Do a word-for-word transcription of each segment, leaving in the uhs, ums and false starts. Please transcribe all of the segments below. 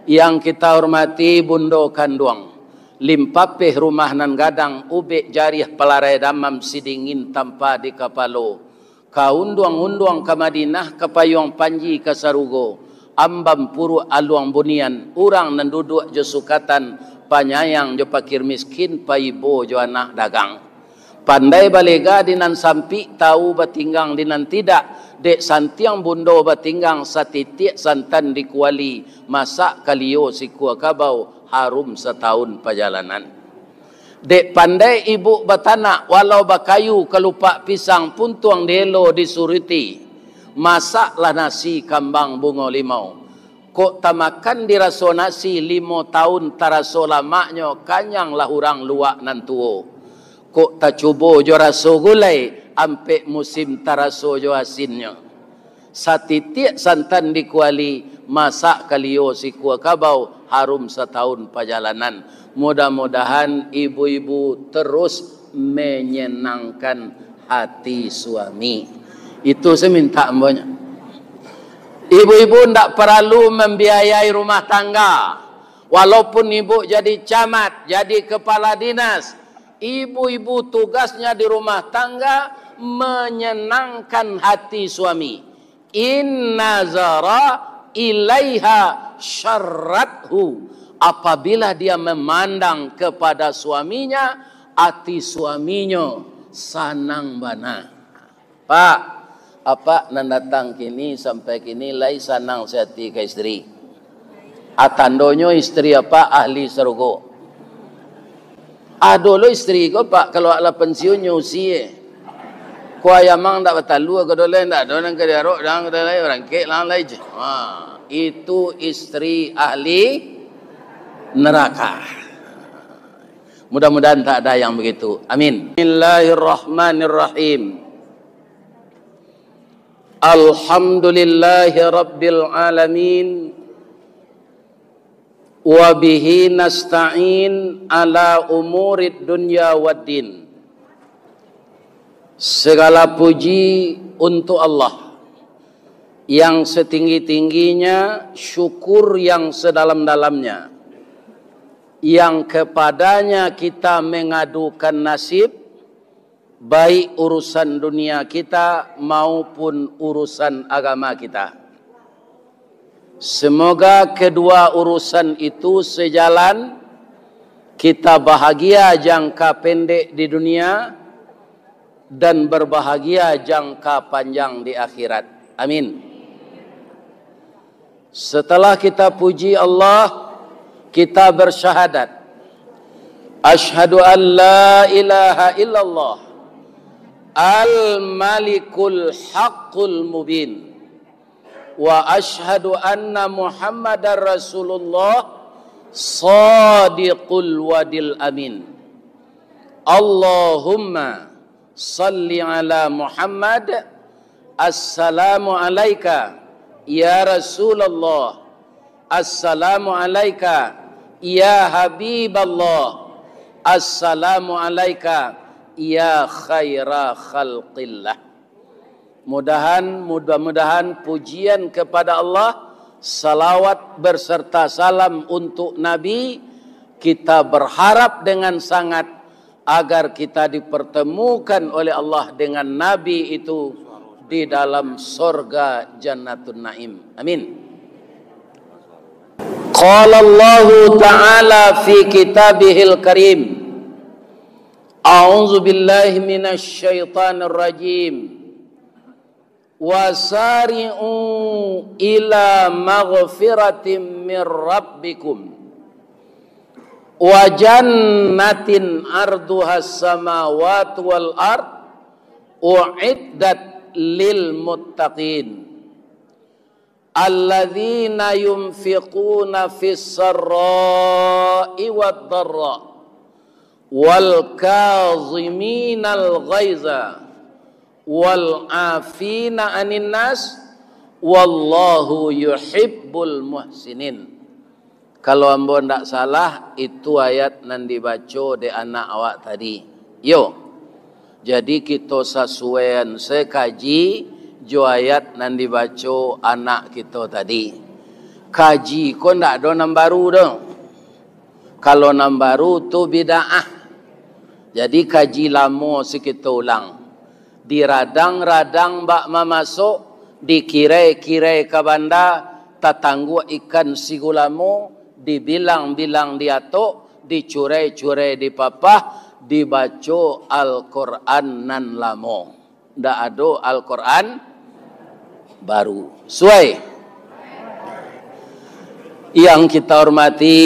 Yang kita hormati Bundo Kanduang, limpapeh rumah nan gadang, ubek jariah palarai damam, sidingin tampa di kapalo, kaunduang-unduang ka Madinah, kapayuang panji ka sarugo, ambam puruak aluang bunian, urang nan duduak jo sukatan, panyayang jo pakir miskin, paibo jo anak dagang. Pandai balega di nan sampik, tawu batinggang di nan tidak. Dek santiang bundo batinggang, satitiak santan di kuali, masak kalio sikua kabau, harum satahun pajalanan. Dek pandai ibuk batanak, walau bakayu kalupak pisang, puntuang dielo disuruti, masaklah nasi kambang bungo limau. Kok tamakan diraso nasi, limo taun taraso lamaknyo, kanyanglah urang luak nan tuo. Kok tacubo jo raso gulai, ampek musim taraso jo asinnyo. Satitiak santan di kuali, masak kalio sikua kabau, harum satahun pajalanan. Mudah-mudahan ibu-ibu terus menyenangkan hati suami. Itu saya minta ambo nyo. Ibu-ibu ndak paralu mambiayai rumah tangga. Walaupun ibu jadi camat, jadi kepala dinas, ibu-ibu tugasnya di rumah tangga menyenangkan hati suami. In nazara ilaiha syarrathu. Apabila dia memandang kepada suaminya, ati suaminyo sanang bana. Pak, apak nan datang kini sampai kini lai sanang sahati ka isteri. A tandonyo isteri apak ahli sarugo. Ado lo isteri ko, Pak, kalau lah pensiun nyo usie. Ko ayam ang ndak batalua, ko dolai ndak ado nan ka diarok, dah ko dolai barangkek lah lai je. Ha, itu isteri ahli neraka. Mudah-mudahan tak ada yang begitu. Amin. Bismillahirrahmanirrahim. Alhamdulillahi rabbil alamin. Wa bihi nasta'in ala umurid dunya waddin. Segala puji untuk Allah yang setinggi-tingginya, syukur yang sedalam-dalamnya, yang kepadanya kita mengadukan nasib, baik urusan dunia kita maupun urusan agama kita. Semoga kedua urusan itu sejalan, kita bahagia jangka pendek di dunia dan berbahagia jangka panjang di akhirat. Amin. Setelah kita puji Allah, kita bersyahadat, "Asyhadu an la ilaha illallah al-malikul haqqul mubin, wa asyhadu anna Muhammadar Rasulullah sadiqul wadil amin." Allahumma salli ala Muhammad. Assalamu alaika, ya Rasulullah. Assalamu alaika, ya Habiballah. Assalamu alaika, ya khaira khalqillah. Mudahan, mudah-mudahan pujian kepada Allah, salawat berserta salam untuk Nabi, kita berharap dengan sangat agar kita dipertemukan oleh Allah dengan Nabi itu di dalam sorga Jannatun Naim. Amin. Qala Allahu Ta'ala fi kitabihil karim. A'udzu billahi minasy syaithanir rajim. Wasari'u ila maghfiratin mir rabbikum wa jannatin arduhas samawati wal ard uiddat lil muttaqin. Alladzina yunfiquna fis sarra'i wad dharra, wal kaziminal ghaiza, wal afina anin nas, wallahu yuhibbul muhsinin. Kalau ambo ndak salah, itu ayat nan dibaco dek anak awak tadi. Yo. Jadi, kito sasuaian sakaji jo ayat nan dibaco anak kito tadi. Kaji ko ndak ado nan baru doh. Kalau nan baru tu bid'ah. Jadi kaji lamo sikito ulang. Diradang-radang bak mamasok, dikirai-kirai ka banda, tatangguak ikan sigulamo, dibilang-bilang diatok, dicurai-curai dipapah, dibaco Al-Quran nan lamo. Ndak ado Al-Quran baru. Suai. Yang kita hormati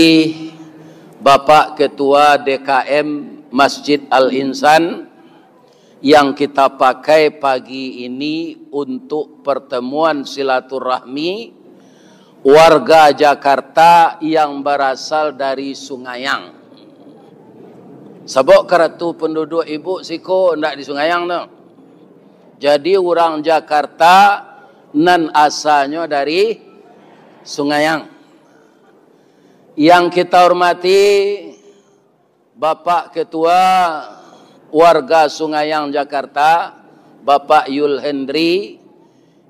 Bapak Ketua D K M Masjid Al-Insan, yang kita pakai pagi ini untuk pertemuan silaturahmi warga Jakarta yang berasal dari Sungayang. Sabab karatu penduduk ibu siko ndak di Sungayang tu. Jadi urang Jakarta nan asalnyo dari Sungayang. Yang kita hormati Bapak Ketua Warga Sungayang Jakarta, Bapak Yul Hendri,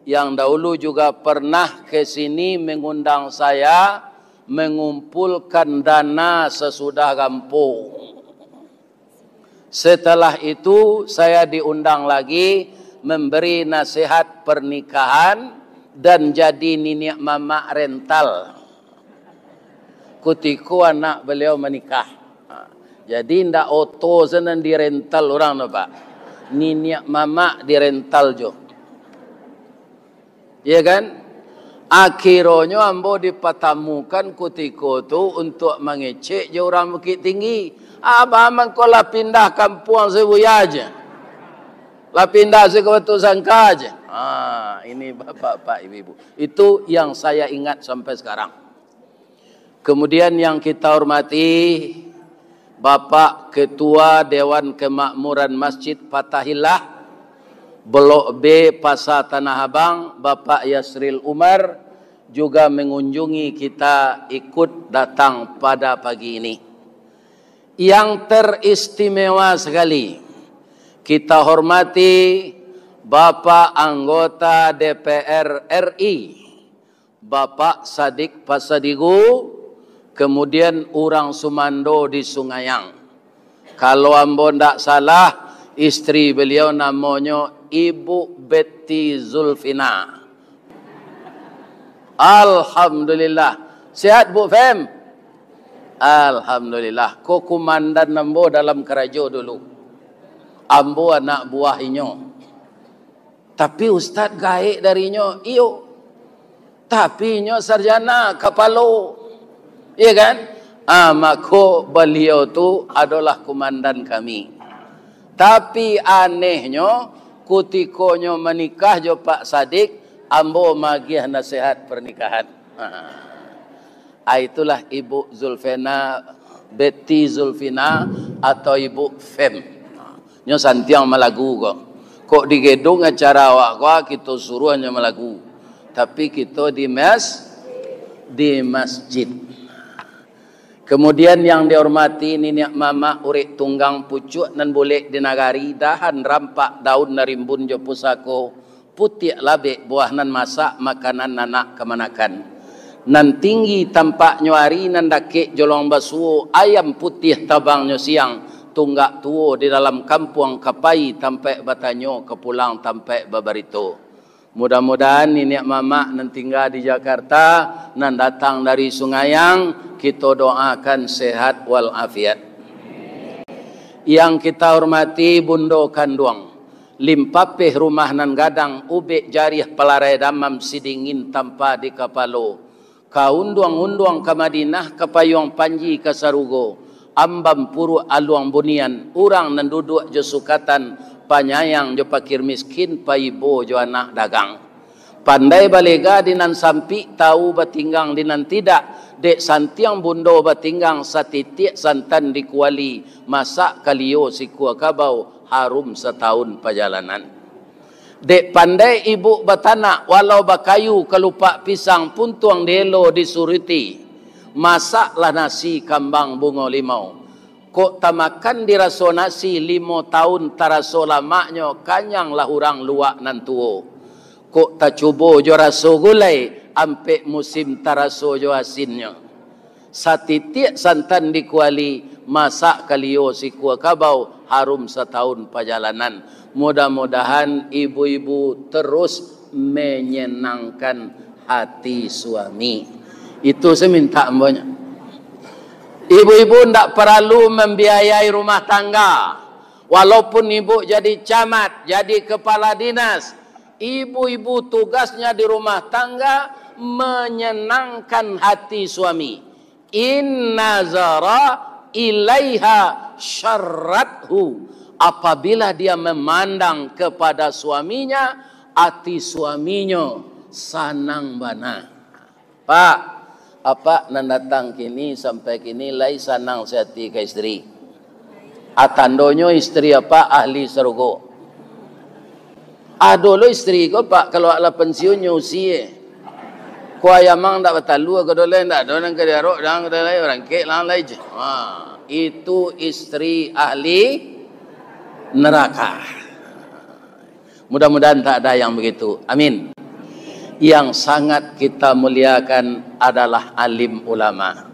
yang dahulu juga pernah ke sini mengundang saya mengumpulkan dana sesudah gampong. Setelah itu, saya diundang lagi memberi nasihat pernikahan dan jadi niniak mamak rental. Kutiko anak beliau menikah. Ha, jadi, ndak oto sanan dirental urang tu, Pak. Niniak mamak dirental jo. Ya kan? Akhironyo ambo dipatamukan kutiko tu untuak mangecek jo urang Bukittinggi. Abah mangko lah pindah kampuang Sibuya je. Lah pindah si ka Batusangka je. Ha, ini bapak-bapak, ibu-ibu. Itu yang saya ingat sampai sekarang. Kemudian yang kita hormati Bapak Ketua Dewan Kemakmuran Masjid Fatahillah, Blok B, Pasar Tanah Abang, Bapak Yasril Umar, juga mengunjungi kita, ikut datang pada pagi ini. Yang teristimewa sekali, kita hormati Bapak Anggota D P R R I, Bapak Sadik Pasadigu, kemudian urang sumando di Sungayang. Kalau ambo ndak salah, istri beliau namonyo Ibu Betty Zulfina. Alhamdulillah. Sehat, Bu Fem? Alhamdulillah. Ko kumandan ambo dalam karajo dulu. Ambo anak buah inyo. Tapi ustaz gaek dari inyo, iyo. Tapi inyo sarjana kapalo. Iya kan? Ah, mako baliau tu adolah kumandan kami. Tapi anehnyo, kutikonyo manikah jo Pak Sadik, ambo magiah nasihat pernikahan. Ah, itulah Ibu Zulfena, Betty Zulfina atau Ibu Fem. Nyo santiang malagu ko. Kok di gedung acara awak ko, kito suruah nyo malagu. Tapi kito di mas-, di masjid. Kemudian yang dihormati niniak mamak, urik tunggang, pucuak nan bulek di nagari, dahan rampak, daun nan rimbun jo pusako, putiak labek buah nan masak, makanan anak kamanakan. Nan tinggi tampaknyo ari, nan dakek jolong basuo, ayam putiah tabangnyo siang, tunggak tuo di dalam kampuang, ka pai tampaik batanyo, ka pulang tampaik babarito. Mudah-mudahan niniak mamak nan tingga di Jakarta, nan datang dari Sungayang, kito doakan sehat walafiat. Yang kita hormati Bundo Kanduang, limpapeh rumah nan gadang, ubek jariah palarai damam, sidingin tampa di kapalo. Ka unduang-unduang ka Madinah, ka payuang panji ka sarugo, ambam puruak aluang bunian, urang nan duduak jo sukatan, panyayang jo pakir miskin, paibo jo anak dagang. Pandai balega di nan sampik, tau batinggang di nan tidak, dek santiang bundo batinggang, satitiak santan di kuali, masak kalio sikua kabau, harum satahun pajalanan. Dek pandai ibuk batanak, walau bakayu kalupak pisang, puntuang dielo disuruti, masaklah nasi kambang bungo limau. Kok tamakan diraso nasi, limo taun taraso lamaknyo, kanyanglah urang luak nan tuo. Kok tacubo jo raso gulai, Ampek musim taraso jo asinnyo. Satitiak santan di kuali, masak kalio sikua kabau, harum satahun pajalanan. Mudah-mudahan ibu-ibu terus menyenangkan hati suami. Itu saya minta ambo nyo. Ibu-ibu ndak paralu membiayai rumah tangga. Walaupun ibu jadi camat, jadi kepala dinas, ibu-ibu tugasnya di rumah tangga menyenangkan hati suami. In nazara ilaiha syarrathu. Apabila dia memandang kepada suaminya, ati suaminyo sanang bana. Pak, apak nan datang kini sampai kini lai sanang sati ka isteri. A tandonyo isteri apak ahli sarugo. Ado lo isteri ko, Pak, kalau lah pensiun nyo usie. Ko ayam ang ndak batalua, ko dolai ndak ado nan ka diarok, dan ko dolai barangkek lang lai je. Ha, itu isteri ahli neraka. Mudah-mudahan tak ada yang begitu. Amin. Yang sangat kita muliakan adalah alim ulama.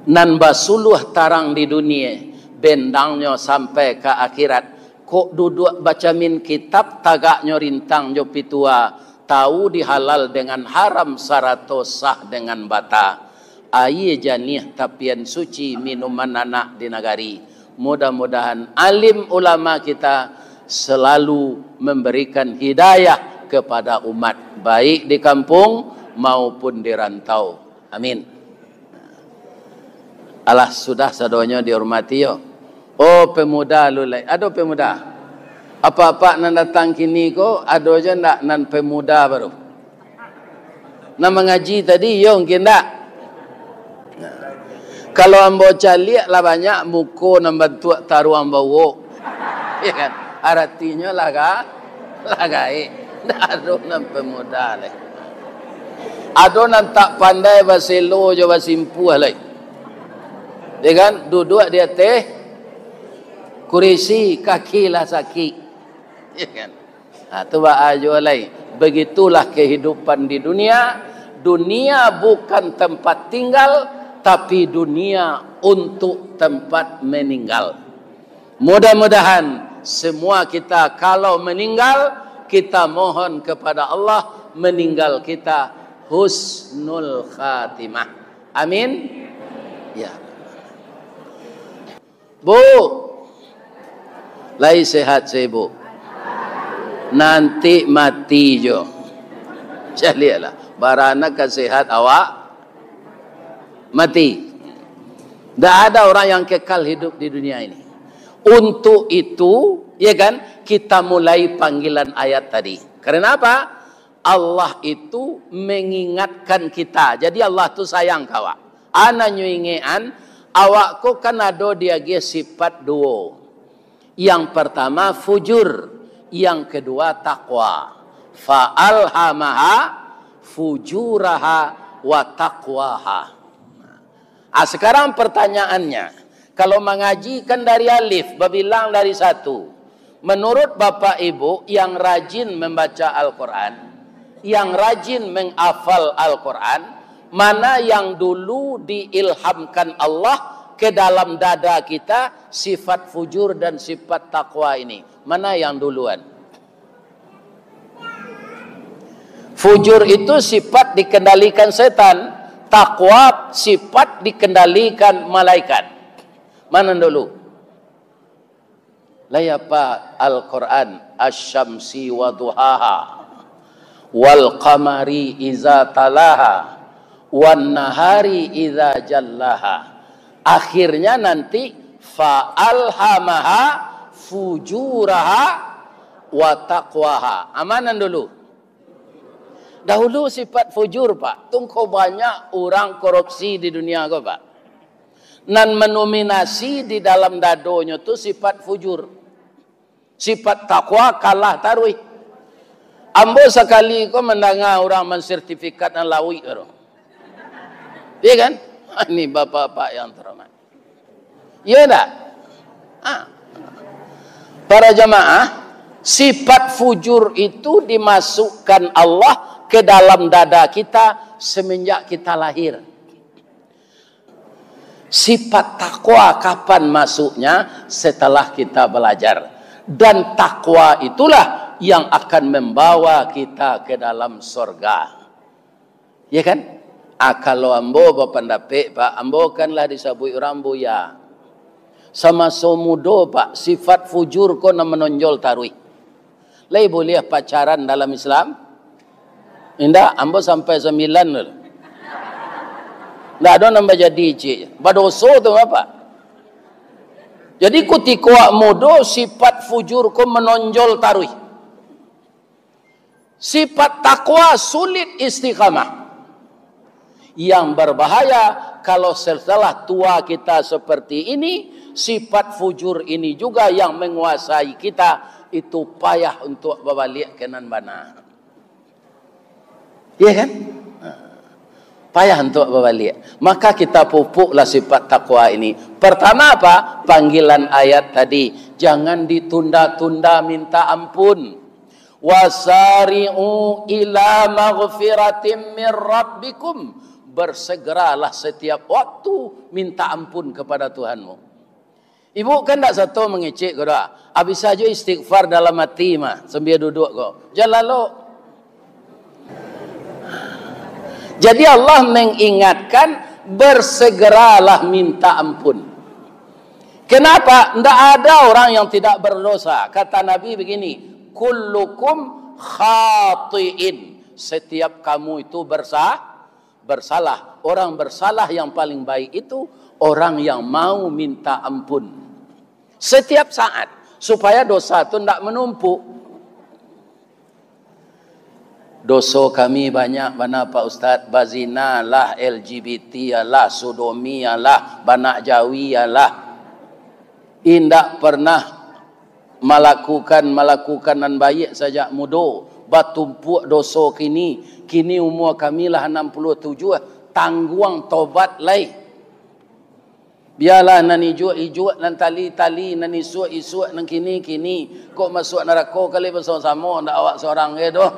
Nan basuluah tarang di dunia, bendangnyo sampai ka akhirat. Kok duduak bacamin kitab, tagaknyo rintang jo pitua, tahu dihalal dengan haram sarato sah dengan bata. Aia janiah tapian suci minuman anak di nagari. Mudah-mudahan alim ulama kita selalu memberikan hidayah kepada umat, baik di kampung maupun di rantau. Amin. Alah, sudah sadonyo dihormati yo. Oh, pemuda lu lai. Ado pemuda? Apak-apak nan datang kini ko, ado jo ndak nan pemuda baru? Nan mangaji tadi, iyo mungkin ndak? Kalau ambo caliak lah banyak muko nan bantuak taruang bawok. Ya kan? Aratinyo lah ga-, lah gaek. Ndak ado nan pemuda lai. Ado nan tak pandai baselo jo basimpuah lai. Ya kan? Duduak di ateh kurisi, kaki lah sakik. Ya kan? Ha, tu baa juo lai. Begitulah kehidupan di dunia. Dunia bukan tempat tinggal, tapi dunia untuk tempat meninggal. Mudah-mudahan semua kita kalau meninggal, kita mohon kepada Allah meninggal kita husnul khatimah. Amin. Ya. Bu, lai sehat se, Bu? Nanti mati jo. Caliaklah, baranak ka sehat awak mati. Ndak ada orang yang kekal hidup di dunia ini. Untuk itu, ya kan, kita mulai panggilan ayat tadi. Karena apa? Allah itu mengingatkan kita. Jadi Allah tu sayang ka awak. Ana nyo ingekan, awak ko kan ado diagiah sifat duo. Yang pertama fujur, yang kedua takwa. Fa alhamaha fujuraha wa taqwaha. Ah, sekarang pertanyaannya, kalau mangaji kan dari alif, babilang dari satu. Menurut Bapak Ibu yang rajin membaca Al-Quran, yang rajin menghafal Al-Quran, mana yang dulu diilhamkan Allah ke dalam dada kita, sifat fujur dan sifat takwa ini? Mana yang duluan? Fujur itu sifat dikendalikan setan, takwa sifat dikendalikan malaikat. Mana dulu? Lai apa Al-Quran, "Asy-syamsi wa duhaha, wal qamari iza talaha, wan nahari iza jallaha." Akhirnya nanti, "Fa alhamaha fujuraha wa taqwaha." Amanan dulu. Dahulu sifat fujur, Pak. Tungko banyak urang korupsi di dunia ko, Pak. Nan mendominasi di dalam dadonyo tu sifat fujur. Sifat takwa kalah taruih. Ambo sakali ko mandanga urang mansertifikat nan lawik tu. Iya kan? Ini bapak-bapak yang terhormat. Iya ndak? Ah. Para jamaah, sifat fujur itu dimasukkan Allah ke dalam dada kita semenjak kita lahir. Sifat takwa kapan masuknya? Setelah kita belajar. Dan takwa itulah yang akan membawa kita ke dalam sorga. Ya kan? Ah, kalau ambo bapandapek, Pak, ambo kan lah disabuik urang buya. Samaso mudo, Pak, sifat fujur ko nan manonjol taruih. Lai buliah pacaran dalam Islam? Indak, ambo sampai sambilan tu. Ndak ado nan bajadi, cik. Badoso tu, Bapak. Jadi, kutiko awak mudo, sifat fujur ko manonjol taruih. Sifat takwa sulit istiqamah. Yang berbahaya kalau setelah tua kita seperti ini, sifat fujur ini juga yang menguasai kita, itu payah untuk babaliak ka nan bana. Iya kan? Payah untuk babaliak. Maka kita pupuklah sifat takwa ini. Pertama apa? Panggilan ayat tadi. Jangan ditunda-tunda minta ampun. "Wasari'u ila maghfiratim mir rabbikum." Bersegeralah setiap waktu minta ampun kepada Tuhanmu. Ibu kan ndak sato mangecek ko doh. Abih sajo istighfar dalam hati mah, sambia duduak ko. Jan lalok. Jadi Allah mengingatkan, bersegeralah minta ampun. Kenapa? Ndak ada orang yang tidak berdosa. Kata Nabi begini, "Kullukum khatiin." Setiap kamu itu bersa-, bersalah. Orang bersalah yang paling baik itu orang yang mau minta ampun. Setiap saat, supaya dosa tu ndak menumpuk. Doso kami banyak bana, Pak Ustaz. Bazina lah, L G B T lah, sodomi lah, banak jawi lah. Indak pernah malakukan, malakukan nan baiak sajak mudo. Batumpuak doso kini. Kini umua kami lah anam puluah tujuah. Tangguang tobat lai. Bialah nan ijuak-ijuak, nan tali-tali, nan isuak-isuak, nan kini-kini. Kok masuak narako kali basamo-samo, ndak awak sorang se doh.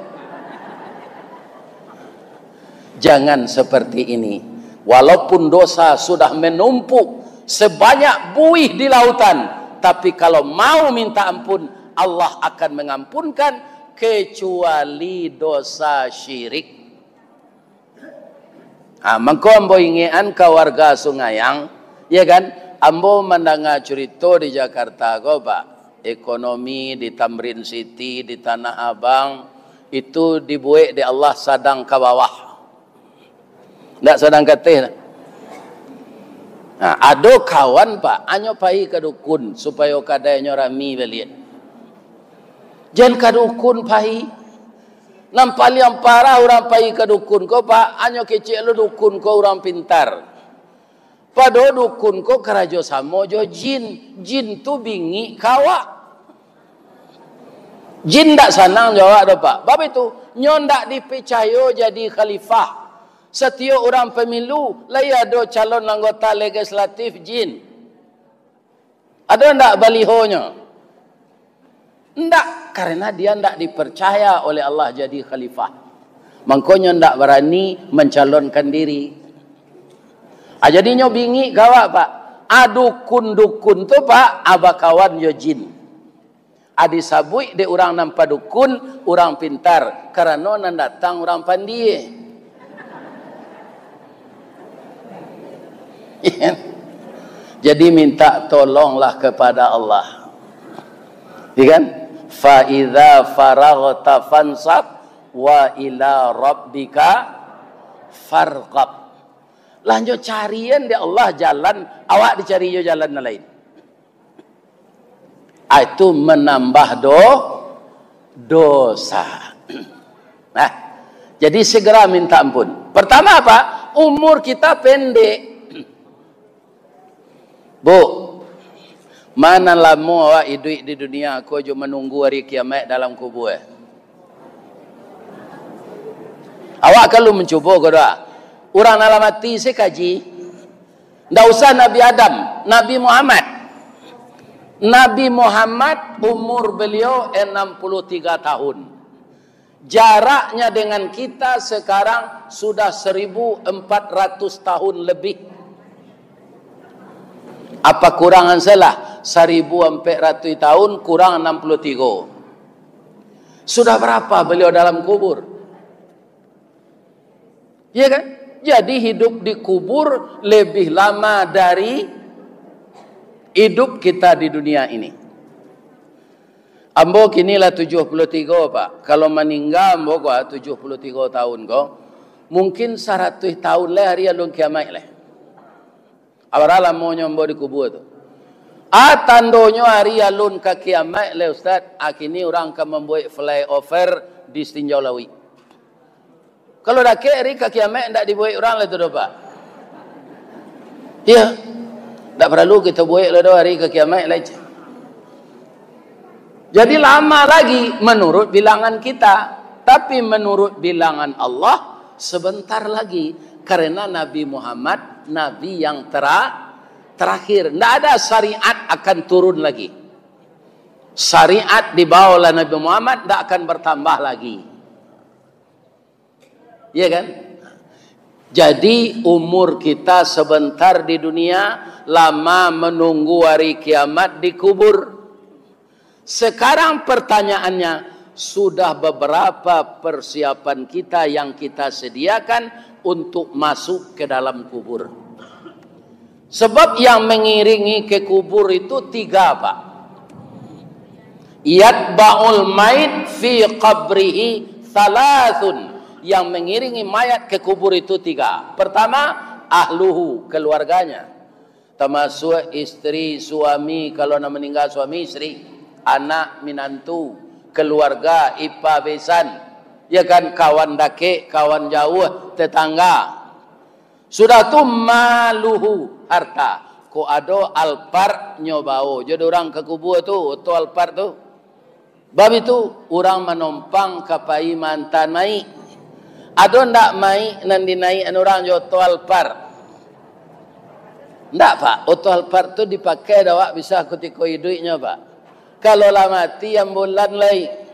Jangan seperti ini. Walaupun dosa sudah menumpuk sebanyak buih di lautan, tapi kalau mau minta ampun, Allah akan mengampunkan, kecuali dosa syirik. Ha, mangko ambo ingekan ka warga Sungayang, ya kan? Ambo mandanga curito di Jakarta ko, Pak. Ekonomi di Tamrin City, di Tanah Abang, itu dibuek dek Allah sadang ka bawah. Ndak sadang ka ateh. Nah, ado kawan, Pak, anyo pai ka dukun supayo kadainyo rami baliak. Jan ka dukun pai. Nan paliang parah urang pai ka dukun ko, Pak, anyo kecek lo dukun ko urang pintar. Pado dukun ko karajo samo jo jin. Jin tu bingik ka awak. Jin ndak sanang jo awak doh, Pak. Bab itu, nyo ndak dipicayo jadi khalifah. Satiok urang pemilu, lai ado calon anggota legislatif jin. Ado ndak balihonyo? Ndak, karena dia ndak dipercaya oleh Allah jadi khalifah. Mangkonyo ndak barani mancalonkan diri. Ah, jadi nyo bingik ka awak, Pak. Ah, dukun-dukun tu, Pak, ah, bakawan jo jin. Ah, disabuik dek urang nan padukun, urang pintar, karano nan datang urang pandie. Jadi minta tolonglah kepada Allah. Ya kan? "Fa idza faraghta fansab wa ila rabbika farghab." Lanjo carian dek Allah jalan, awak dicari jo jalan nan lain. Ah, itu menambah do-, dosa. Nah, jadi segera minta ampun. Pertama apa? Umur kita pendek. Bu, ma nan lamo awak iduik di dunia ko jo manunggu hari kiamaik dalam kubua? Awak kalu mancubo ko doh. Urang nan lah mati se kaji. Ndak usah Nabi Adam, Nabi Muhammad. Nabi Muhammad umur beliau enam puluh tiga tahun. Jaraknya dengan kita sekarang sudah seribu empat ratus tahun lebih. Apa kurangan salah? Seribu empat ratus tahun kurang enam puluh tiga. Sudah berapa beliau dalam kubur? Ya kan? Jadi hidup di kubur lebih lama dari hidup kita di dunia ini. Ambo kini lah tujuah puluah tigo, Pak. Kalau maningga ambo ko, ah, tujuah puluah tigo tahun ko, mungkin saratuih tahun lai hari alun kiamaik lai. Abarah lamonyo ambo di kubur tu. Ah, tandonyo hari alun ka kiamaik lai, Ustaz. Ah, kini urang ka mambuek flyover di Tinjau Lauik. Kalau dakek hari ka kiamaik, ndak dibuek urang lai tu doh, Pak. Iya. Ndak paralu kito buek lai doh hari ka kiamaik lai. Jadi lama lagi menurut bilangan kita. Tapi menurut bilangan Allah, sebentar lagi. Karena Nabi Muhammad, Nabi yang tera-, terakhir. Ndak ada syariat akan turun lagi. Syariat dibawa oleh Nabi Muhammad ndak akan bertambah lagi. Iya kan? Jadi, umur kita sebentar di dunia, lama menunggu hari kiamat di kubur. Sekarang pertanyaannya, sudah beberapa persiapan kita yang kita sediakan untuk masuk ke dalam kubur? Sebab yang mengiringi ke kubur itu tiga, Pak. Yatba'ul mait fi qabrihi thalathun. Yang mengiringi mayat ke kubur itu tiga. Pertama, ahluhu, keluarganya. Tamasuak istri, suami, kalau nan maningga suami, istri, anak, minantu, keluarga, ipa, besan. Ya kan, kawan dakek, kawan jauah, tetangga. Sudah tu maluhu, harta. Kok ado Alphard nyo bao jo dek urang ka kubur tu, oto Alphard tu. Bab itu, urang manompang ka pai maanta maik. Ado ndak maik nan dinaikan urang jo oto Alphard? Ndak, Pak. Oto Alphard tu dipakai dek awak bisa kutiko iduiknyo, Pak. Kalau lah mati, ambulan lai.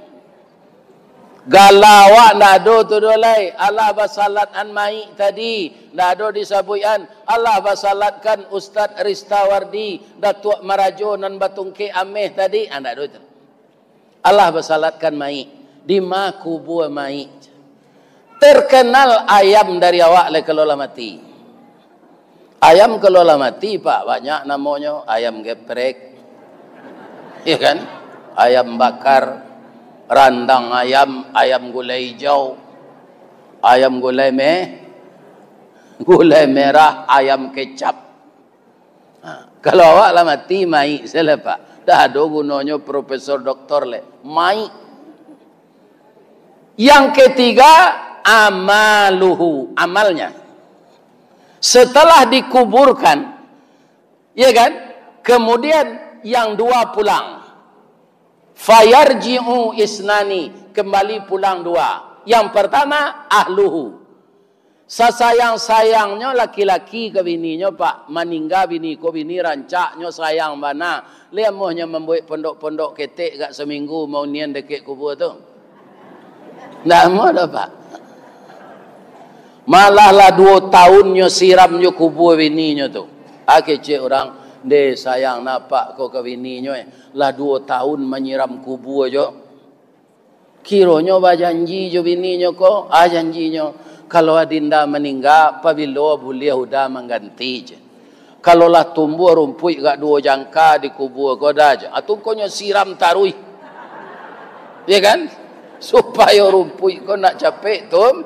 Gala awak ndak ado tu doh lai. Alah basalatkan maik tadi, ndak ado disabuikkan. Alah basalatkan Ustaz Ristawardi, Datuak Marajo nan batungkek ameh tadi, ah, ndak ado tu. Alah basalatkan maik, di ma kubua maik. Terkenal ayam dari awak lai kalau lah mati. Ayam kalau lah mati, Pak, banyak namonyo, ayam geprek, ya kan? Ayam bakar, randang ayam, ayam gulai hijau, ayam gulai me-, gulai merah, ayam kecap. Ha, kalau awak lah mati, maik se lah, Pak. Dak ado gunonyo profesor doktor lai. Maik. Yang ketiga, amaluhu, amalnya. Setelah dikuburkan, ya kan? Kemudian yang dua pulang. Fayarji'u isnani, kembali pulang dua. Yang pertama, ahluhu. Sasayang-sayangnyo laki-laki ka bininyo, Pak, maningga bini ko, bini rancaknyo sayang bana. Lai amuahnyo mambuek pondok-pondok ketek agak saminggu maunian dakek kubua tu. Ndak amuah doh, Pak. Malah lah duo taun nyo siram jo kubua bininyo tu. Ah, kecek urang, "Ndeh, sayang na apak ko ka bininyo, eh. Lah duo taun manyiram kubua jo." Kironyo bajanji jo bininyo ko, ah, janjinyo, "Kalau adinda maningga, pabilo buliah uda mangganti," ceh. "Kalau lah tumbuah rumpuik agak duo jangka di kubua ko dah," ceh. Ah, tu ko nyo siram taruih. Ya kan? Supayo rumpuik ko nak capek tum-,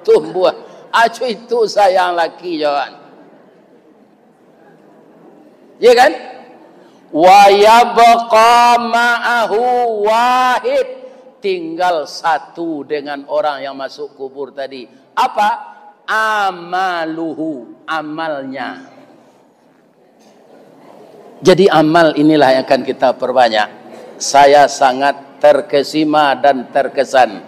tumbuah. Ah, co itu sayang laki jo awak. Ya kan? "Wa yabqa ma'ahu wahid." Tinggal satu dengan orang yang masuk kubur tadi. Apa? Amaluhu, amalnya. Jadi amal inilah yang akan kita perbanyak. Saya sangat terkesima dan terkesan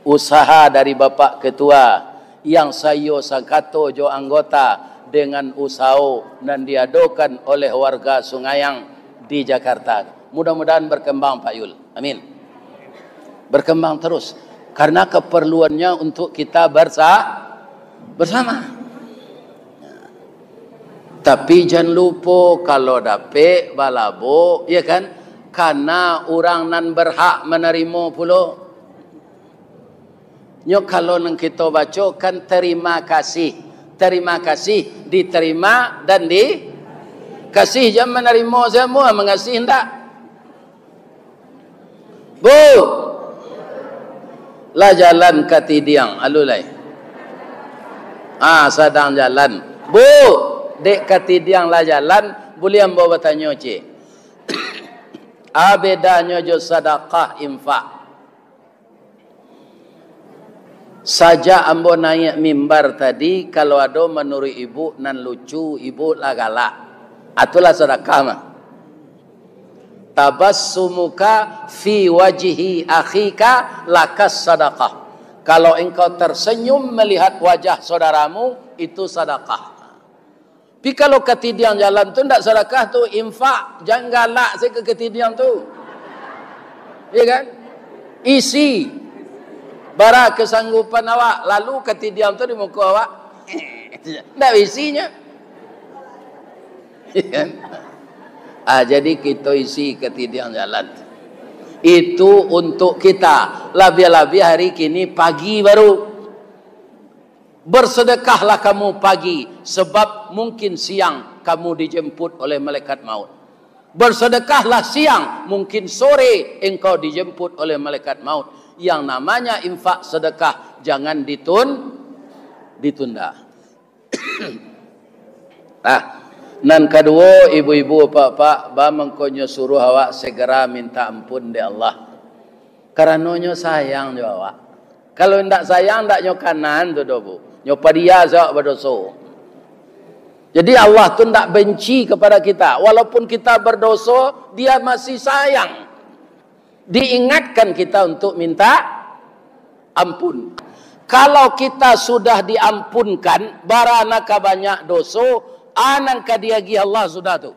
usaha dari Bapak Ketua yang saiyo sakato jo anggota dengan usaho nan diadokan oleh warga Sungayang di Jakarta. Mudah-mudahan berkembang, Pak Yul. Amin. Berkembang terus. Karena keperluannya untuk kita bersa-, bersama. Tapi jan lupo, kalau dapek balabo, ya kan, kana urang nan berhak manarimo pulo. Nyo kalau nan kito baco kan terima kasih. Terima kasih, diterima dan di-, kasih jan manarimo sajo, mangasih ndak. Bu, lah jalan ka Tidiang, alu lai. Ah, sadang jalan. Bu, dek ka Tidiang lah jalan, buliah ambo batanyo, cik. A bedanyo jo sadakah infak? Sajak ambo naiak mimbar tadi, kalau ado manuruik ibu nan lucu, ibu lah galak. Itulah sadakah mah. Tabassumuka fi wajhi akhika lakas sadakah. Kalau engkau tersenyum melihat wajah saudaramu, itu sadakah. Tapi kalau ka Tidiang jalan tu ndak sadakah tu, infak, jan galak sajo ka Tidiang tu. Iya kan? Isi. Bara kesanggupan awak, lalu ka Tidiang tu di muko awak. Ndak isinyo. Iya kan? Ah, jadi kito isi ka Tidiang jalan. Itu untuk kita. Labiah-labiah hari kini pagi baru. Bersedekahlah kamu pagi, sebab mungkin siang kamu dijemput oleh malaikat maut. Bersedekahlah siang, mungkin sore engkau dijemput oleh malaikat maut. Yang namanya infak sedekah, jangan ditun-, ditunda. Ah, nan kaduo, ibu-ibu, apak-apak, ba mangkonyo suruah awak segera minta ampun dek Allah. Karano nyo sayang jo awak. Kalau indak sayang, ndak nyo kanaan tu doh, Bu. Nyo padia se awak badoso. Jadi Allah tu ndak benci kepada kita. Walaupun kita berdoso, Dia masih sayang. Diingatkan kita untuk minta ampun. Kalau kita sudah diampunkan, bara nan ka banyak doso, a nan ka diagiah Allah sudah tu.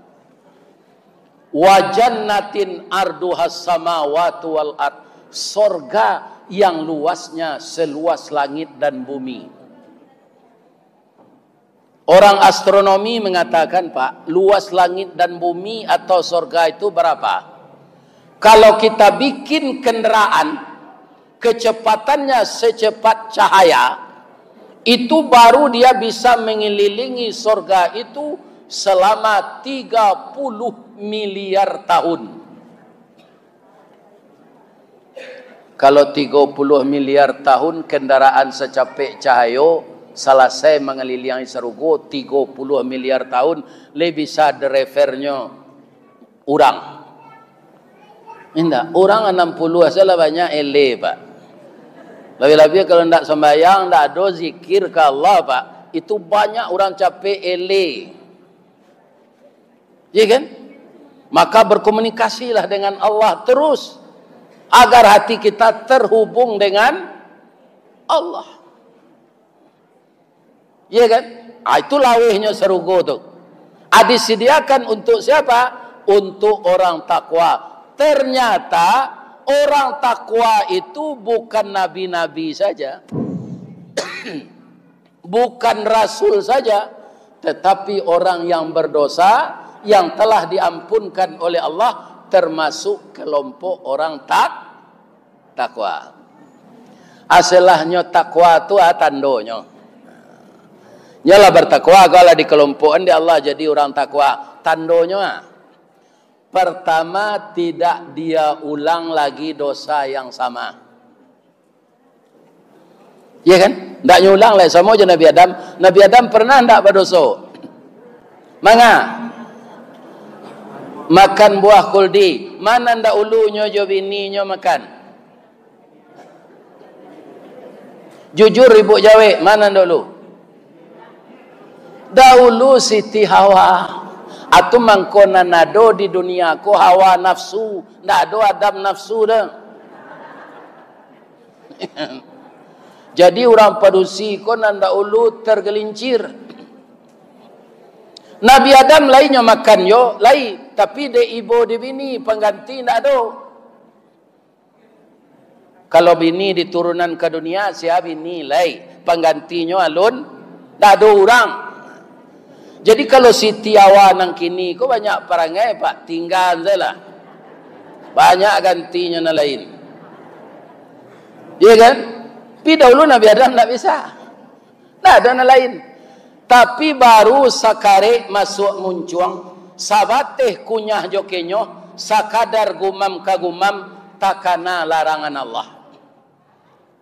Wa jannatin arduhas samawatu wal ard. Sorga yang luasnya seluas langit dan bumi. Orang astronomi mengatakan, Pak, luas langit dan bumi atau sorga itu berapa? Kalau kita bikin kendaraan, kecepatannya secepat cahaya, itu baru dia bisa mengelilingi sorga itu selama tiga puluh miliar tahun. Kalau tigo puluh miliar tahun kendaraan sacapek cahayo salasai mangaliliangi sarugo, tigo puluh miliar tahun, lai bisa drivernyo urang. Indak, urang anam puluah sajo lah banyak ele, Pak. Labiah-labiah kalau ndak sambayang, ndak ado zikir ka Allah, Pak. Itu banyak urang capek ele. Iya kan? Maka berkomunikasilah dengan Allah terus, agar hati kita terhubung dengan Allah. Iya kan? Ah, itu lawehnyo sarugo tu. Ah, disediakan untuk siapa? Untuk orang takwa. Ternyata orang takwa itu bukan nabi-nabi saja. Bukan rasul saja, tetapi orang yang berdosa yang telah diampunkan oleh Allah, termasuk kelompok orang tak-, takwa. Asalahnyo takwa tu, ah, tandonyo. Nyo lah bertakwa, kau lah dikelompokan di Allah jadi orang takwa. Tandonyo, ah. Pertama, tidak dia ulang lagi dosa yang sama. Iya kan? Ndak nyo ulang lai, samo jo Nabi Adam. Nabi Adam pernah ndak badoso? Manga? Makan buah kuldi. Mana ndak ulunyo jo bininyo makan? Jujur, ibu jawek, mana ndak ulu? Dahulu Siti Hawa. Atu mangko nan ado di dunia ko hawa nafsu, ndak ado Adam nafsu doh. Jadi urang padusi ko nan dahulu tergelincir. Nabi Adam lai nyo makan yo, lai, tapi dek ibo di bini pangganti ndak ado. Kalau bini diturunan ka dunia, sia bini lai. Panggantinyo alun, ndak ado urang. Jadi, kalau Siti Hawa nan kini ko banyak parangai, Pak, tinggaan sajolah. Banyak gantinyo nan lain. Iya kan? Tapi dahulu Nabi Adam ndak bisa. Ndak ado nan lain. Tapi baru sakarek masuak muncuang, sabateh kunyah jo kenyo, sakadar gumam ka gumam, takana larangan Allah.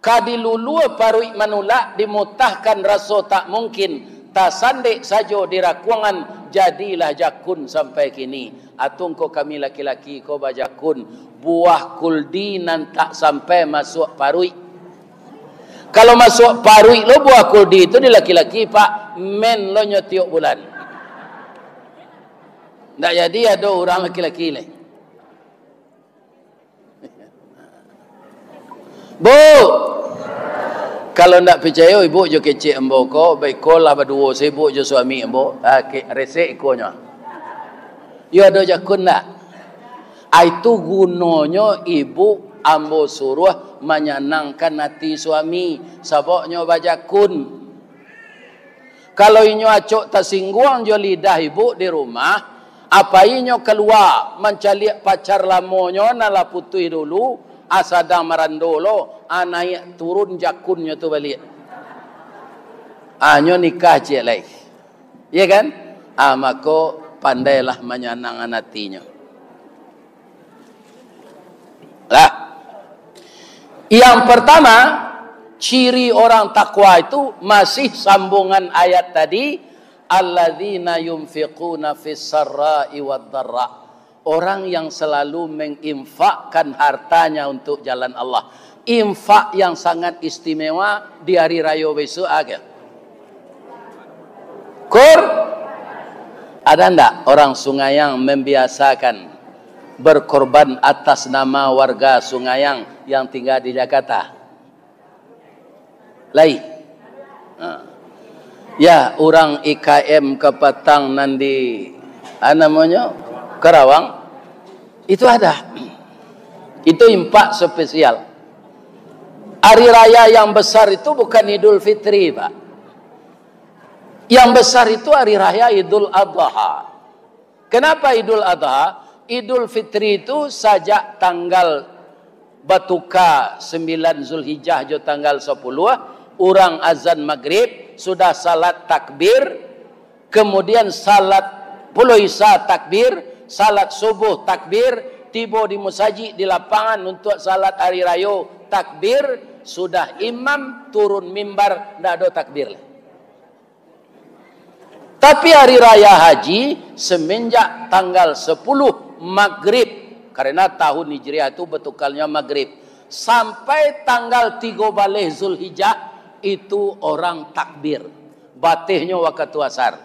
Ka dilulua paruik manulak, dimutahkan raso tak mungkin, tasandek sajo di rakuangan, jadilah jakun sampai kini. Atungko kami laki-laki ko bajakun, buah kuldi nan tak sampai masuak paruik. Kalau masuak paruik lo buah kuldi tu di laki-laki, Pak, men lo nyo tiok bulan. Ndak jadi ado urang laki-laki lai. Bu, kalau ndak picayo, ibu jo kecek ambo ko, baikolah baduo, sibuk jo suami ambo. Ah, ke-, resek ikonyo. Yo ado jakun ndak? Ah, itu gunonyo ibu ambo suruah manyanangkan ati suami, sababnyo bajakun. Kalau inyo acok tasingguang jo lidah ibu di rumah, apai inyo kalua mancaliak pacar lamonyo nan lah putuih dulu, a sadang marando lo, a naiak turun jakunnyo tu baliak. A nyo nikah ciek lai. Iya kan? A mako pandailah manyanangan atinyo. Lah. Yang pertama, ciri orang takwa itu masih sambungan ayat tadi, "Alladzina yunfiquna fis sarra'i wad dharra." Orang yang selalu menginfakkan hartanya untuk jalan Allah. Infak yang sangat istimewa di hari raya besok, ah, kan? Kur-, ada ndak orang Sungayang membiasakan berkorban atas nama warga Sungayang yang tinggal di Jakarta? Lai. Ha. Ya, urang I K M kapatang nan di, ah, namonyo, Karawang, itu ada. Itu infak spesial. Hari raya yang besar itu bukan Idul Fitri, Pak. Yang besar itu hari raya Idul Adha. Kenapa Idul Adha? Idul Fitri itu sajak tanggal batuka sembilan Zulhijjah jo tanggal sapuluh, urang azan magrib, sudah salat takbir, kemudian salat pulo Isya takbir, salat subuh takbir, tibo di musajik, di lapangan untuak salat hari rayo takbir, sudah imam turun mimbar, ndak ado takbir lai. Tapi hari raya haji, semenjak tanggal sepuluh magrib, karena tahun Hijriah tu batukanyo magrib, sampai tanggal tigo baleh Zulhijjah, itu orang takbir. Batehnyo wakatu asar.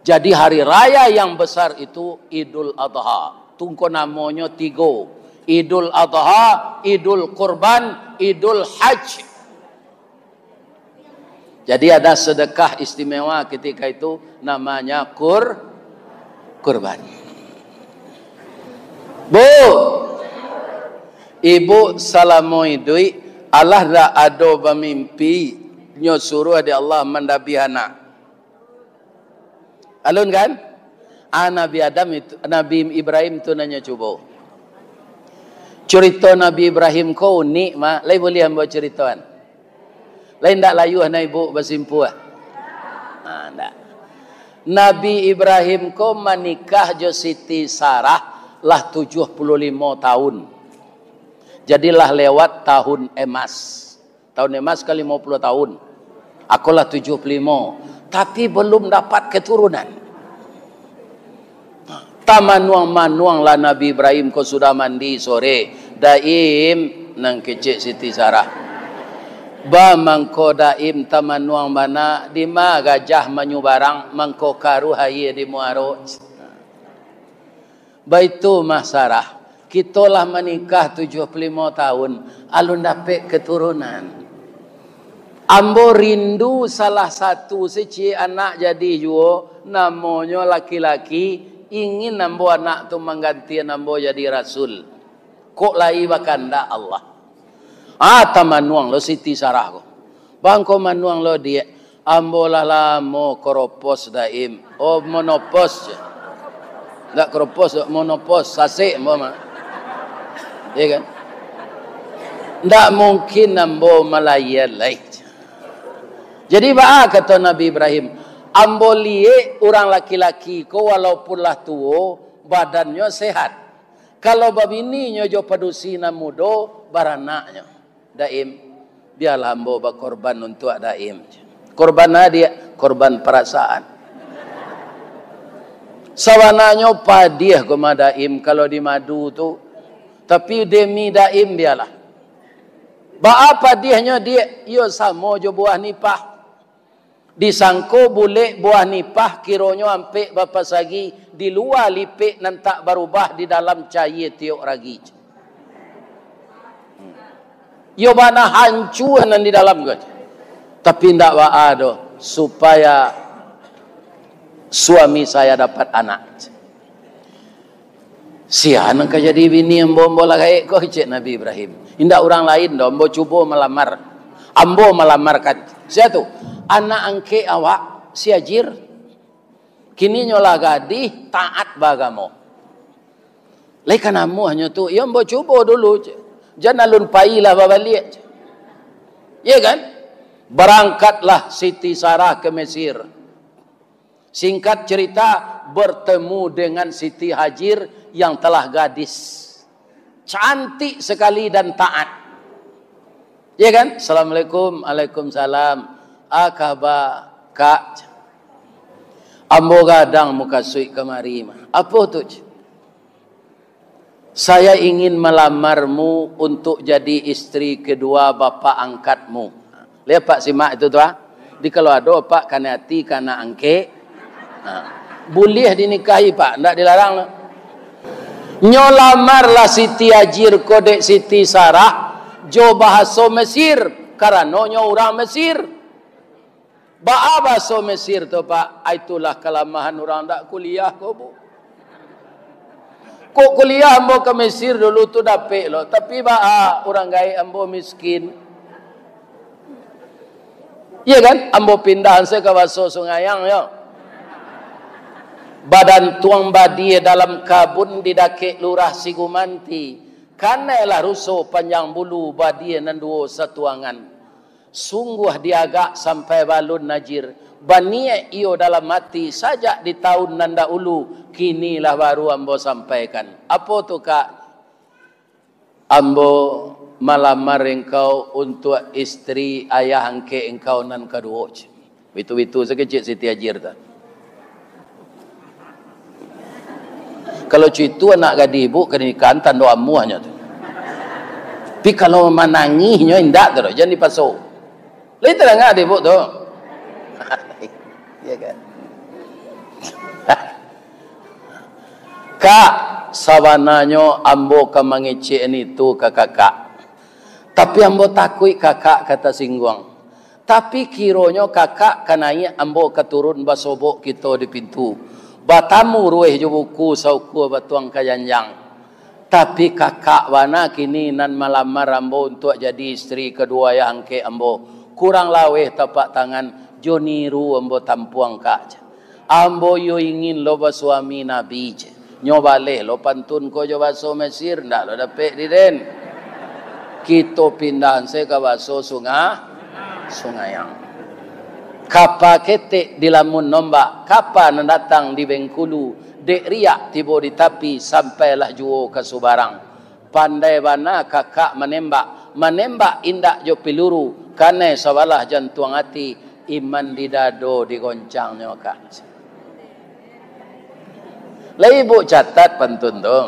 Jadi hari raya yang besar itu Idul Adha. Tungko namonyo tigo. Idul Adha, Idul Kurban, Idul Hajj. Jadi ada sedekah istimewa ketika itu, namanya kur-, kurban. Bu, ibu salamo iduik, alah dak ado bamimpi, nyo suruah di Allah mandabiah anak. Alun kan? Ah, Nabi Adam itu, Nabi Ibrahim tu nanyo cubo. Curito Nabi Ibrahim ko unik, Mak. Lai buliah ambo curitoan? Lai ndak layuah na ibu basimpuah? Ah, ndak. Nabi Ibrahim ko manikah jo Siti Sarah lah tujuh puluh limo tahun. Jadi lah lewat tahun emas. Tahun emas ka limo puluh tahun. Ako lah tujuh puluh limo. Tapi belum dapat keturunan. Tamanuang-manuang lah Nabi Ibrahim ko sudah mandi sore. Daim, nan kecek Siti Sarah. Ba mangko Daim tamanuang bana, dima gajah manyubarang, mangko karuah aia di muaro. Baitu mah Sarah, kito lah manikah tujuah puluh limo tahun, alun dapek keturunan. Ambo rindu salah satu se ciek anak jadi juo, namonyo laki-laki, ingin ambo anak tu manggantian ambo jadi rasul. Kok lai bakandak Allah. Ah, tamanuang lo Siti Sarah ko. Bangko manuang lo, Diak. Ambo lah lamo koropos, Daim. Oh, monopos je. Ndak koropos, monopos, sasek ambo mah. Ya kan? Ndak mungkin ambo malayan lai. Jadi, baa kato Nabi Ibrahim, "Ambo liek urang laki-laki ko walaupun lah tuo, badannyo sehat. Kalau babininyo jo padusi nan mudo, baranaknyo. Daim, bialah ambo bakorban untuak Daim." Korban a, Diak? Korban parasaan. Sabananyo padiah ko mah Daim kalau di madu tu. Tapi demi Daim, bialah. Baa padiahnyo, Diak? Iyo samo jo buah nipah. Disangko bulek buah nipah, kironyo ampek bapasagi, di lua lipek nan tak barubah, di dalam cayie tiok ragi. Iyo bana hancua nan di dalam ko. Tapi ndak baa doh, supaya suami saya dapat anak. Sia nan ka jadi bini ambo, ambo lah gaek ko, cek Nabi Ibrahim. Indak urang lain doh, ambo cubo malamar. Ambo malamarkan. Sia tu? Anak angkek awak, si Hajir. Kini nyo lah gadih, taat baagamo. Lai ka namuahnyo tu, iyo ambo cubo dulu, cek. Jan alun pai lah babaliak, cek. Iya kan? Barangkatlah Siti Sarah ke Mesir. Singkat cerita, bertemu dengan Siti Hajir yang telah gadis. Cantik sekali dan taat. Ya kan? "Assalamualaikum." "Waalaikumsalam." "A kaba, Kak?" "Ambo gadang mukasuik kamari mah." "Apo tu?" "Saya ingin melamarmu untuk jadi istri kedua bapak angkatmu." Liek, Pak, simak itu tu, ah. Di kalau ado, Pak, kanai ati ka anak angkek, ha, buliah dinikahi, Pak, ndak dilarang lah. Nyo lamarlah Siti Hajir ko dek Siti Sarah jo bahaso Mesir, karano nyo urang Mesir. Baa baso Mesir tu, Pak? Ah, itulah kalamahan urang dak kuliah ko, Bu. Kok kuliah ambo ka Mesir dulu tu dapek lo, tapi baa urang gaek ambo miskin. Iya kan? Ambo pindah se ka baso Sungai Ayang, yo. Badantuang badia dalam kabun di dakek Lurah Sigumanti. Kanailah ruso panjang bulu, badia nan duo satuangan. Sungguah diagak sampai balun Hajir, baniaik iyo dalam ati sajak di taun nan dahulu, kini lah baru ambo sampaikan. Apo tu, Kak? Ambo malamar engkau untuak istri ayah angkek engkau nan kaduo, cek. Bitu-bitu sakecek Siti Hajir tu. Kalau cuitu anak gadih, Bu, kanikahan tando amuahnyo tu. Tapi kalau manangihnyo, indak tu doh, jan dipaso. Lai tadanga dek Ibuk tu? Ya kan? Kak, sabananyo ambo ka mangecek nitu ka kakak. Tapi ambo takuik kakak ka tasingguang. Tapi kironyo kakak ka naiak, ambo ka turun, basobok kito di pintu. Batamu rueh jo buku saukua batuang ka janjang. Tapi kakak bana kini nan malamar ambo untuak jadi istri kaduo ayah angkek ambo. Kurang laweh tapak tangan, jo niru ambo tampuang, Kak. Ambo iyo ingin lo basuami Nabi, cek. Nyo baleh lo pantun ko jo baso Mesir, ndak lo dapek di den. Kito pindah se ka baso Sunga-, Sungayang. Kapa ketek dilamun ombak, kapa nan datang di Bengkulu, dek riak tibo di tapi, sampailah juo ka subarang. Pandai bana kakak manembak, manembak indak jo piluru, kanai sabalah jantuang ati, iman di dado digoncangnyo, Kak. Lai Ibuk catat pantun tu.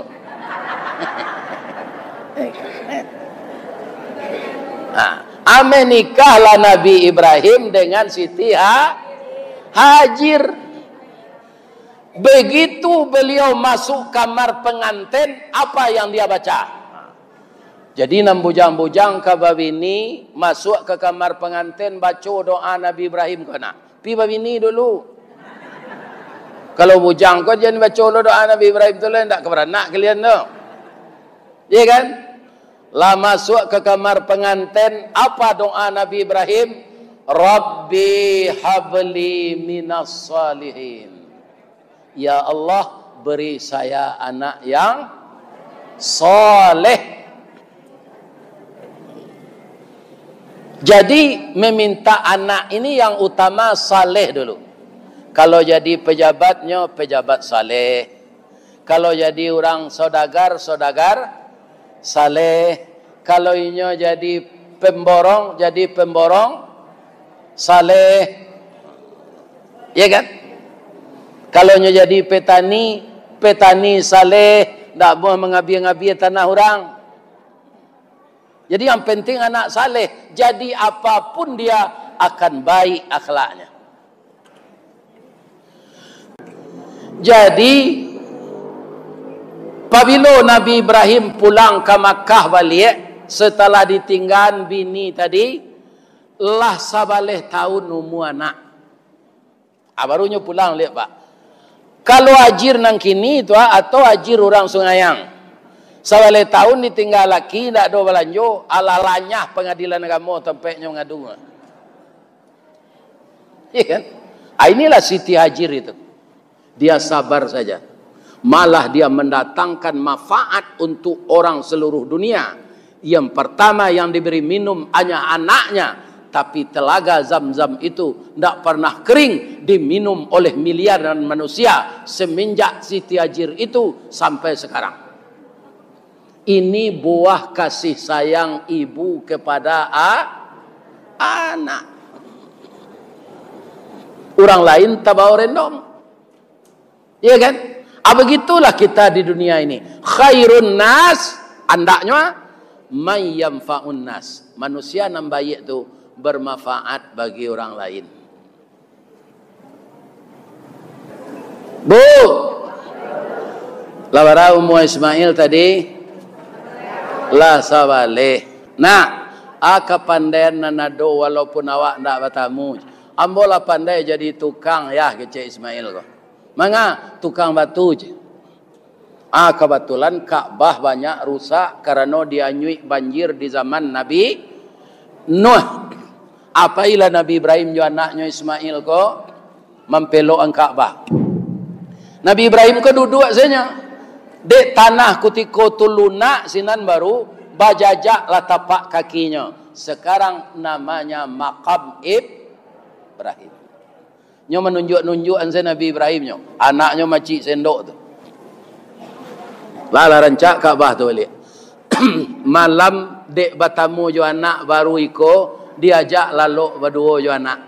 Nah, ameh nikahlah Nabi Ibrahim dengan Siti Ha-, Hajir. Begitu beliau masuk kamar pengantin, apa yang dia baca? Jadi, nan bujang-bujang ka babini, masuak ka kamar panganten, baco doa Nabi Ibrahim ko nah. Pi babini dulu. Kalau bujang ko jan baco lo doa Nabi Ibrahim tu lah, ndak ka baranak kalian tu. Iya kan? Lah masuak ka kamar panganten, apa doa Nabi Ibrahim? "Rabbi habli minas salihin." "Ya Allah, beri saya anak yang saleh." Jadi, meminta anak ini yang utama saleh dulu. Kalau jadi pejabatnyo, pejabat saleh. Kalau jadi urang saudagar, saudagar saleh. Kalau inyo jadi pemborong, jadi pemborong saleh. Ya kan? Kalau inyo jadi petani, petani saleh, ndak buah mangabia-ngabia tanah urang. Jadi, yang penting anak saleh, jadi apapun dia akan baik akhlaknya. Jadi, pabilo Nabi Ibrahim pulang ka Makkah baliak, setelah ditinggaan bini tadi, lah sabaleh tahun umua anak. Ah, baru nyo pulang liak, Pak. Kalau Hajir nan kini tu, ah, atau Hajir urang Sungai Ayam, sabaleh tahun ditingga laki, indak ado balanjo, alah lanyah Pangadilan Agamo tampeknyo mangadu. Iya kan? Ah, inilah Siti Hajir itu. Dia sabar saja. Malah dia mendatangkan manfaat untuk orang seluruh dunia. Yang pertama yang diberi minum hanya anaknya, tapi telaga Zam-Zam itu ndak pernah kering, diminum oleh miliaran manusia semenjak Siti Hajir itu sampai sekarang. Ini buah kasih sayang ibu kepada a-, anak. Urang lain tabao rendong. Iya kan? Ah, begitulah kita di dunia ini. Khairun nas, andaknyo, ah, may yanfa'un nas. Manusia nan baiak tu bermanfaat bagi urang lain. Bu, lah bara umua Ismail tadi? Lah sabaleh. Nah, ah, kapandaian nan ado walaupun awak ndak batamu. Ambo lah pandai jadi tukang, yah, kecek Ismail ko. Manga, tukang batu je. Ah, kabatulan Ka'bah banyak rusak karano dianyuik banjir di zaman Nabi Nuh. Apailah Nabi Ibrahim jo anaknyo Ismail ko mampelokan Ka'bah. Nabi Ibrahim ko duduak sajo. Dek tanah kutiko tu lunak sinan baru bajajak lah tapak kakinyo. Sekarang namanya Makam Ibrahim. Nyo manunjuak-nunjuak an se Nabi Ibrahim nyo, anaknyo macik sendok tu. Lah, lah rancak Ka'bah tu baliak. Malam dek batamu jo anak baru iko, diajak lalok baduo jo anak.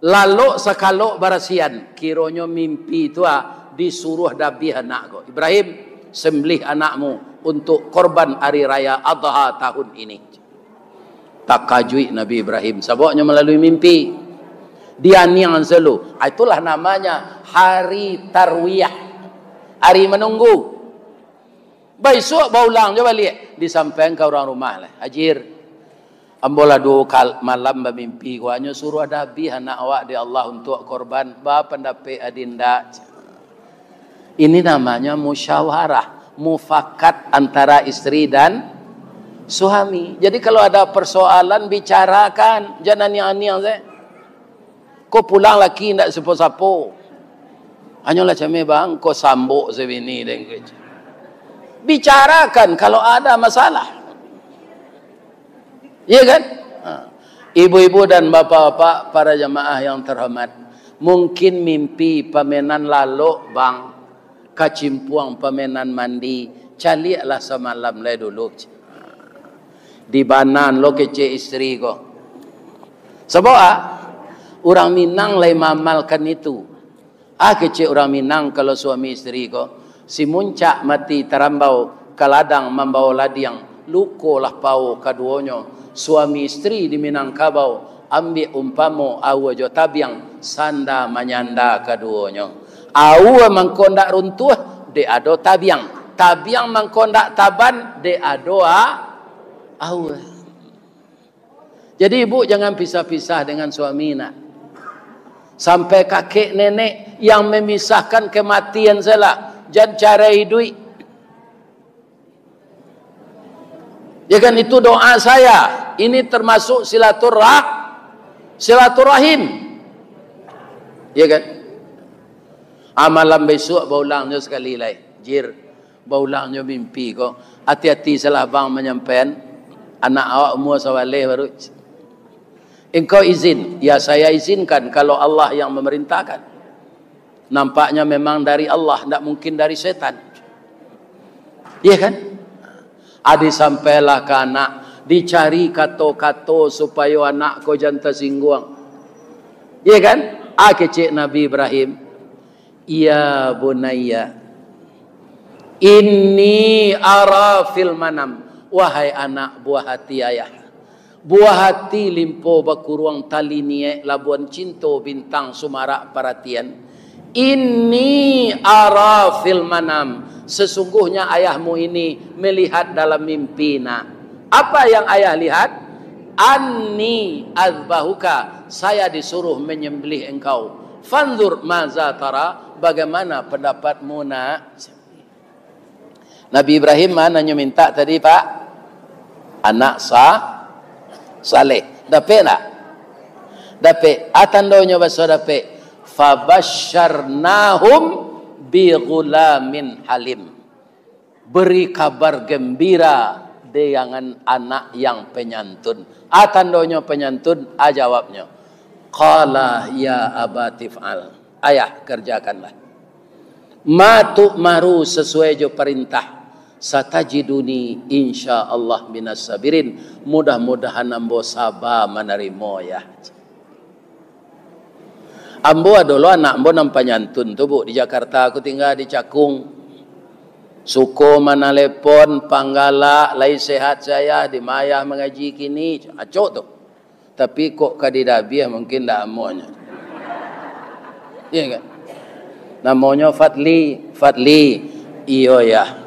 Lalok sakalok barasian, kironyo mimpi tu, ah, disuruah dabiah anak ko. Ibrahim, sembelih anakmu untuk korban Hari Raya Adha tahun ini. Takajuik Nabi Ibrahim, sababnyo malalui mimpi. Dianiang selalu. Ah, itulah namanya hari tarwiyah. Hari menunggu. Baisuak baulang jo baliak. Disampaikan ka urang rumah lah. Hajir, ambo lah duo kal-, malam bamimpi. Guanyo suruah dabiah anak awak dek Allah untuak korban. Ba pandapek adinda? Ini namanya musyawarah, mufakat antara isteri dan suami. Jadi, kalau ada persoalan, bicarakan, jan aniang-aniang se. Ko pulang laki ndak sapo-sapo. Hanyolah cameh bang, ko sambok sabini deng ko. Bicarakan kalau ada masalah. Iya kan? Ha. Ibu-ibu dan bapak-bapak, para jamaah yang terhormat, mungkin mimpi pamenan lalok, bang, kacimpuang pamenan mandi, caliaklah samalam lai dulu. Di banan lo kecek isteri ko. Sabab, ah, urang Minang lai maamalkan itu. Ah, kecek urang Minang, kalau suami isteri ko, si muncak mati tarambau, ka ladang mambao ladiang, lukolah pao kaduonyo. Suami isteri di Minangkabau, ambiak umpamo aua jo tabiang, sanda manyanda kaduonyo. Aua mangko ndak runtuah, dek ado tabiang. Tabiang mangko ndak taban, dek ado a-, aua. Jadi, ibu jangan pisah-pisah dengan suami, nak. Sampai kakek nenek yang memisahkan kematian salah, jan carai iduik. Ya kan, itu doa saya. Ini termasuk silaturah-, silaturahim. Ya kan? Ah, malam besok baulangnyo sakali lai. Jir, baulangnyo mimpi ko. Hati-hati salah bang manyampaian. Anak awak umur sabaleh baru. Engkau izin? Ya, saya izinkan kalau Allah yang memerintahkan. Nampaknya memang dari Allah, ndak mungkin dari setan. Iya kan? Ah, disampailah ka anak, dicari kato-kato supayo anak ko jan tasingguang. Iya kan? Ah, kecek Nabi Ibrahim, "Ya bunayya, inni ara fil manam." Wahai anak buah hati ayah, buah hati limpo bakuruang tali niek labuan cinto bintang sumarak paratian. Inni ara fil manam, sesungguhnya ayahmu ini melihat dalam mimpi, nak. Apa yang ayah lihat? Anni azbahuka, saya disuruh menyembelih engkau. Fanzur maza tara, bagaimana pendapatmu, nak? Nabi Ibrahim ma nan nyo minta tadi, Pak? Anak sa-, saleh. Dapek ndak? Dapek. Ah, tandonyo baso dapek. Fabasyarnahum bi ghulamin halim. Beri kabar gembira dengan anak yang penyantun. Ah, tandonyo penyantun, ah, jawabnyo. Qala ya abati fa'al. Ayah, kerjakanlah. Ma tu'maru, sesuai jo parintah. Satajiduni insyaallah minas sabirin. Mudah-mudahan ambo saba manarimo, ya. Ambo ado lo anak ambo nan panyantun tu, Bu, di Jakarta. Aku tingga di Cakung. Suko manalepon, panggalak, lai sehat saya, di ma ayah mangaji kini. Acok tu. Tapi kok ka didabiah, mungkin ndak amuahnyo. Iya kan? Namonyo Fadli, Fadli. Iyo, Yah.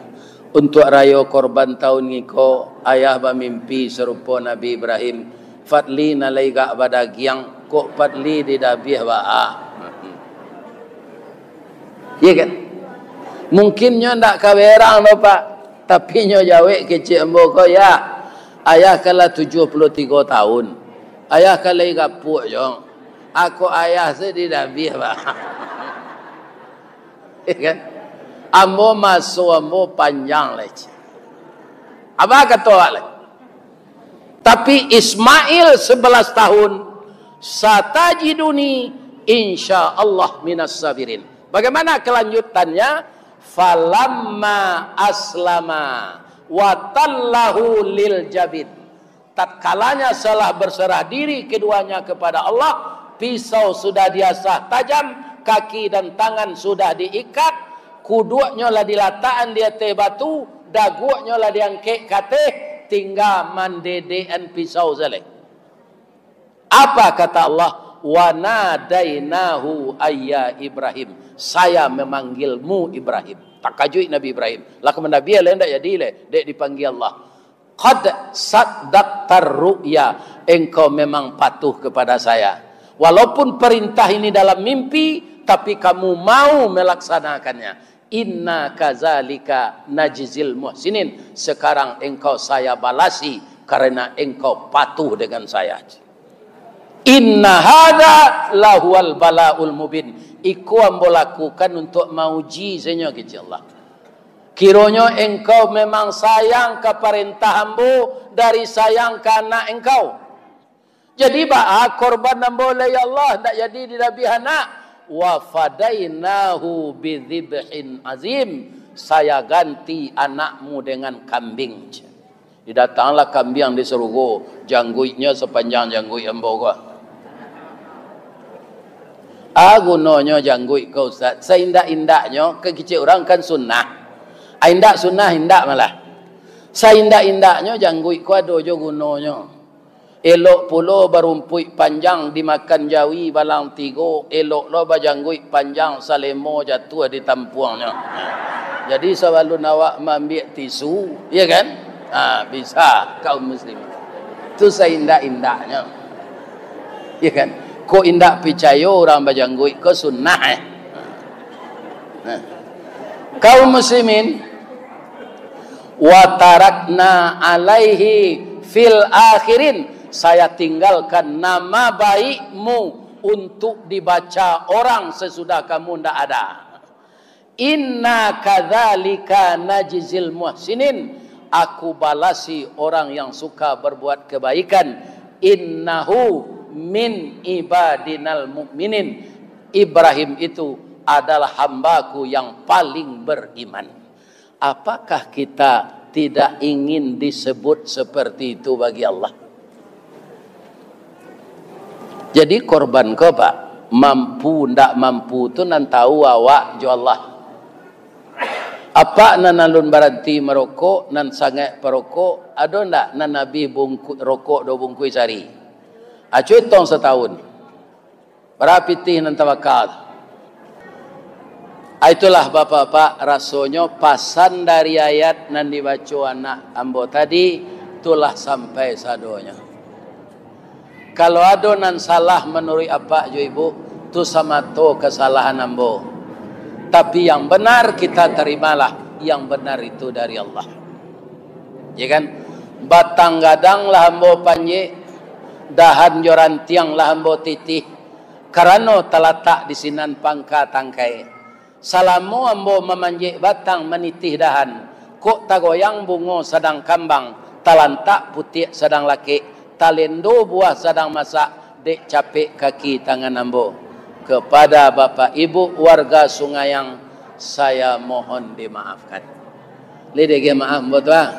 Untuak rayo korban taun ngiko, ayah bamimpi sarupo Nabi Ibrahim. Fadli nan lai gak badagiang, kok Fadli didabiah baa? Iya kan? Mungkin nyo ndak ka berang doh, Pak. Tapi nyo jawek kecek ambo ko, "Ya, ayah kan lah tujuah puluah tigo taun. Ayah kan lai gapuak jo. Ako ayah se didabiah, Pak." Iya kan? Ambo maso ambo panjang lai. Apo kato awak lai? Tapi Ismail sebelas tahun, satajiduni insyaallah minas sabirin. Bagaimana kelanjutannya? Falamma aslama wa tallahu lil jabin. Tatkalanya salah berserah diri keduanya kepada Allah, pisau sudah diasah tajam, kaki dan tangan sudah diikat, kuduaknyo lah dilatakan di ateh batu, daguaknyo lah diangkek ka ateh, tingga mandedekan pisau sajo. Apa kata Allah? "Wa nadainahu ayya Ibrahim." Saya memanggilmu, Ibrahim. Takajuik Nabi Ibrahim. Lah ka mandabiah lai, ndak jadi lai, dek dipanggia Allah. "Qad saddaqtar ru'ya, engkau memang patuh kepada saya. Walaupun perintah ini dalam mimpi, tapi kamu mau melaksanakannya. Inna kazalika najzil muhsinin, sekarang engkau saya balasi karena engkau patuh dengan saya. Inna hadza lahuwal balaul mubin." Iko ambo lakukan untuk mauji sajo, kecek Allah. Kironyo engkau memang sayang ka parentah ambo dari sayang ka anak engkau. Jadi baa korban ambo lai, ya Allah, ndak jadi didabiah anak? Wa fadainahu bidzibhin azim. Saya ganti anakmu dengan kambing. Didatanglah kambiang di sarugo, jangguiknyo sapanjang jangguik ambo ko. A gunonyo jangguik ko, Ustaz? Saindak-indaknyo, ka kicik urang kan sunnah. A indak sunnah, indak malah. Saindak-indaknyo jangguik ko ado jo gunonyo. Elok pulo barumpuik panjang dimakan jawi balang tigo, elok lo bajangguik panjang salemo jatuah di tampuangnyo. Jadi sabalun awak maambiak tisu, ya kan? Ha, bisa kaum muslimin. Tu saindak-indaknyo. Ya kan? Kok indak picayo urang bajangguik ko sunnah, eh? Nah. Kaum muslimin, Wa tarakna alaihi fil akhirin. Saya tinggalkan nama baikmu untuk dibaca orang sesudah kamu ndak ada. Inna kadzalika najzil muhsinin. Aku balasi orang yang suka berbuat kebaikan. Innahu min ibadinal mu'minin. Ibrahim itu adalah hambaku yang paling beriman. Apakah kita tidak ingin disebut seperti itu bagi Allah? Jadi korban ko, Pak, mampu ndak mampu tu nan tahu awak jo Allah. Apak nan alun baranti marokok, nan sangaik parokok, ado ndak nan abih bungku-, rokok duo bungkuih sahari? Acuah itong satahun. Bara pitih nan tabaka tu? Ah, itulah, Bapak-bapak, rasonyo pasan dari ayat nan dibaco anak ambo tadi, tu lah sampai sadonyo. Kalau ado nan salah manuruik apak jo ibu, tu samato kasalahan ambo. Tapi yang benar kita terimalah, yang benar itu dari Allah. Ya kan? Batang gadang lah ambo panjek, dahan jo rantiang lah ambo titih, karano talatak di sinan pangka tangkai. Salamo ambo mamanjek batang, manitih dahan, kok tagoyang bungo sadang kambang, talantak putiak sadang lakek, talendo buah sadang masak, dek capek kaki tangan ambo. Kepada Bapak Ibu warga Sungayang, saya mohon dimaafkan. Lai dek maaf ambo tu, ah.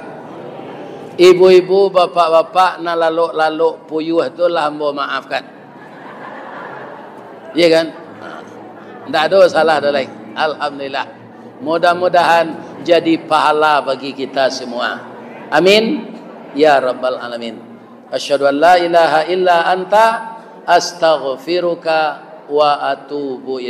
Ibu-ibu, bapak-bapak, nan lalok-lalok puyuah tu lah ambo maafkan. Iya kan? Ha. Ndak ado salah dah lai. Alhamdulillah. Mudah-mudahan jadi pahala bagi kita semua. Amin. Ya Rabbal Alamin. Asyhadu an la ilaha illa anta, astaghfiruka wa atubu ilaik.